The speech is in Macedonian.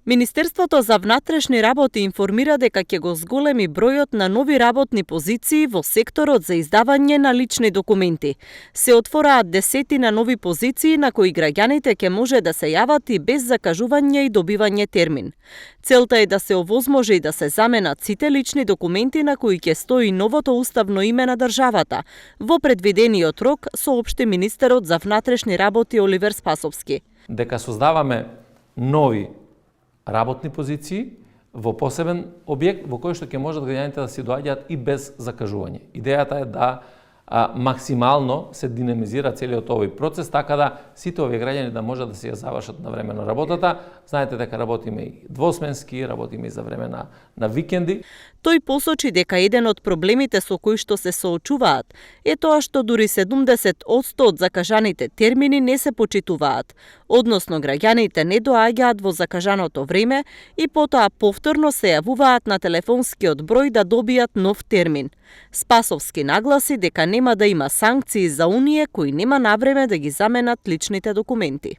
Министерството за внатрешни работи информира дека ќе го зголеми бројот на нови работни позиции во секторот за издавање на лични документи. Се отвораат десетина нови позиции на кои граѓаните ќе може да се јават и без закажување и добивање термин. Целта е да се овозможи и да се заменат сите лични документи на кои ќе стои новото уставно име на државата, во предвидениот рок, соопшти министерот за внатрешни работи Оливер Спасовски. Дека создаваме нови работни позиции во посебен објект во кој што ќе можат граѓаните да си доаѓаат и без закажување. Идејата е да максимално се динамизира целиот овој процес, така да сите овие граѓани да можат да си ја завршат на време на работата. Знаете дека работиме и двосменски, работиме и за време на викенди. Тој посочи дека еден од проблемите со кои што се соочуваат е тоа што дури 70% од закажаните термини не се почитуваат, односно граѓаните не доаѓаат во закажаното време и потоа повторно се јавуваат на телефонскиот број да добијат нов термин. Спасовски нагласи дека нема да има санкции за оние кои нема навреме да ги заменат личните документи.